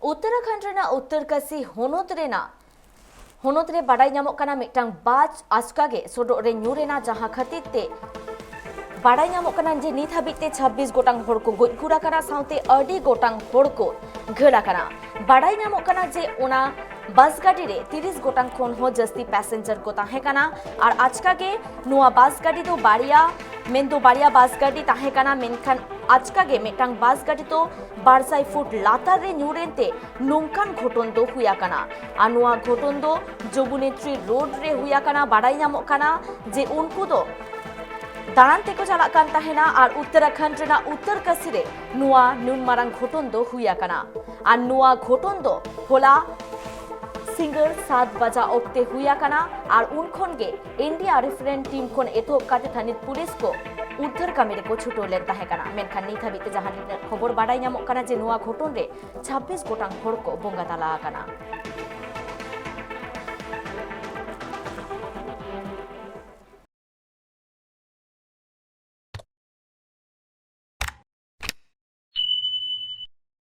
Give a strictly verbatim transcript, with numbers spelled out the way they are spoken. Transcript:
ᱩᱛᱛᱚᱨᱟᱠᱷᱚᱸᱰ ᱨᱮᱱᱟᱜ ᱩᱛᱛᱚᱨᱠᱟᱥᱤ ᱦᱚᱱᱚᱛ ᱨᱮᱱᱟᱜ ᱦᱚᱱᱚᱛ ᱨᱮ ᱵᱟᱰᱟᱭ ᱧᱟᱢᱚᱜ ᱠᱟᱱᱟ, ᱢᱤᱫᱴᱟᱝ ᱵᱟᱥ ᱟᱪᱠᱟ ᱜᱮ ᱥᱚᱰᱚᱜ ᱨᱮ ᱧᱩᱨ ᱮᱱᱟ, ᱡᱟᱦᱟᱸ ᱠᱷᱟᱹᱛᱤᱨ ᱛᱮ ᱵᱟᱰᱟᱭ ᱧᱟᱢᱚᱜ ᱠᱟᱱᱟ ᱡᱮ ᱱᱤᱛ ᱦᱟᱹᱵᱤᱡ ᱛᱮ ᱪᱷᱟᱵᱵᱤᱥ ᱜᱚᱴᱟᱝ ᱦᱚᱲ ᱠᱚ ᱜᱚᱡ ᱜᱩᱨ ᱟᱠᱟᱱᱟ, ᱥᱟᱶᱛᱮ ᱟᱹᱰᱤ ᱜᱚᱴᱟᱝ ᱦᱚᱲ ᱠᱚ ᱜᱷᱟᱹᱞ ᱟᱠᱟᱱᱟ᱾ ᱵᱟᱰᱟᱭ ᱧᱟᱢᱚᱜ ᱠᱟᱱᱟ ᱡᱮ ᱚᱱᱟ ᱵᱟᱥ ᱜᱟᱹᱰᱤ ᱨᱮ ᱛᱤᱨᱤᱥ ᱜᱚᱴᱟᱝ ᱠᱷᱚᱱ ᱦᱚᱸ ᱡᱟᱹᱥᱛᱤ ᱯᱮᱥᱮᱧᱡᱟᱨ ᱠᱚ ᱛᱟᱦᱮᱸ ᱠᱟᱱᱟ᱾ ᱟᱨ ᱟᱪᱠᱟ ᱜᱮ ᱱᱚᱣᱟ ᱵᱟᱥ ᱜᱟᱹᱰᱤ ᱫᱚ ᱵᱟᱨᱭᱟ, ᱢᱮᱱᱫᱚ ᱵᱟᱨᱭᱟ ᱵᱟᱥ ᱜᱟᱹᱰᱤ ᱛᱟᱦᱮᱸ ᱠᱟᱱᱟ, ᱢᱮᱱᱠᱷᱟᱱ ᱟᱪᱠᱟ ᱜᱮ ᱢᱤᱫᱴᱟᱝ ᱵᱟᱥ ᱜᱟᱹᱰᱤ ᱫᱚ ᱵᱟᱨ ᱥᱟᱭ ᱯᱷᱩᱴ ᱞᱟᱛᱟᱨ ᱨᱮ ᱧᱩᱨ ᱮᱱᱛᱮ ᱱᱚᱝᱠᱟᱱ ᱜᱷᱚᱴᱚᱱ ᱫᱚ ᱦᱩᱭ ᱟᱠᱟᱱᱟ᱾ ᱟᱨ ᱱᱚᱣᱟ ᱜᱷᱚᱴᱚᱱ ᱫᱚ ᱡᱚᱢᱩᱱᱮᱛᱨᱤ ᱨᱳᱰ ᱨᱮ ᱦᱩᱭ ᱟᱠᱟᱱᱟ᱾ ᱵᱟᱰᱟᱭ ᱧᱟᱢᱚᱜ ᱠᱟᱱᱟ ᱡᱮ ᱩᱱᱠᱩ ᱫᱚ ᱫᱟᱬᱟᱱ ᱛᱮᱠᱚ ᱪᱟᱞᱟᱜ ᱠᱟᱱ ᱛᱟᱦᱮᱱᱟ᱾ ᱟᱨ ᱩᱛᱛᱚᱨᱟᱠᱷᱚᱸᱰ ᱨᱮᱱᱟᱜ ᱩᱛᱛᱚᱨᱠᱟᱥᱤ ᱨᱮ ᱱᱚᱣᱟ ᱱᱩᱱ ᱢᱟᱨᱟᱝ ᱜᱷᱚᱴᱚᱱ ᱫᱚ ᱦᱩᱭ ᱟᱠᱟᱱᱟ᱾ ᱟᱨ ᱱᱚᱣᱟ ᱜᱷᱚᱴᱚᱱ ᱫᱚ ᱦᱚᱞᱟ ᱥᱤᱸᱜᱟᱹᱲ ᱥᱟᱛ ᱵᱟᱡᱟ ᱚᱠᱛᱮ ᱦᱩᱭ ᱟᱠᱟᱱᱟ᱾ ᱟᱨ ᱩᱱ ᱠᱷᱚᱱ ᱜᱮ ᱮᱱ ᱰᱤ ᱟᱨ ᱮᱯᱷ ᱨᱮᱱ ᱴᱤᱢ ᱠᱷᱚᱱ ᱮᱛᱚᱦᱚᱵ ᱠᱟᱛᱮ ᱛᱷᱟᱹᱱᱤᱛ ᱯᱩᱞᱤᱥ ᱠᱚ ᱩᱫᱽᱫᱷᱟᱹᱨ ᱠᱟᱹᱢᱤ ᱨᱮᱠᱚ ᱪᱷᱩᱴᱟᱹᱣ ᱞᱮᱱ ᱛᱟᱦᱮᱸ ᱠᱟᱱᱟ᱾ ᱢᱮᱱᱠᱷᱟᱱ ᱱᱤᱛ ᱦᱟᱹᱵᱤᱡ ᱛᱮ ᱡᱟᱦᱟᱸ ᱛᱤᱱᱟᱹᱜ ᱠᱷᱚᱵᱚᱨ ᱵᱟᱰᱟᱭ ᱧᱟᱢᱚᱜ ᱠᱟᱱᱟ ᱡᱮ ᱱᱚᱣᱟ ᱜᱷᱚᱴᱚᱱ ᱨᱮ ᱪᱷᱟᱵᱵᱤᱥ ᱜᱚᱴᱟᱝ ᱦᱚᱲ ᱠᱚ ᱵᱚᱸᱜᱟ ᱛᱟᱞᱟ ᱟᱠᱟᱱᱟ᱾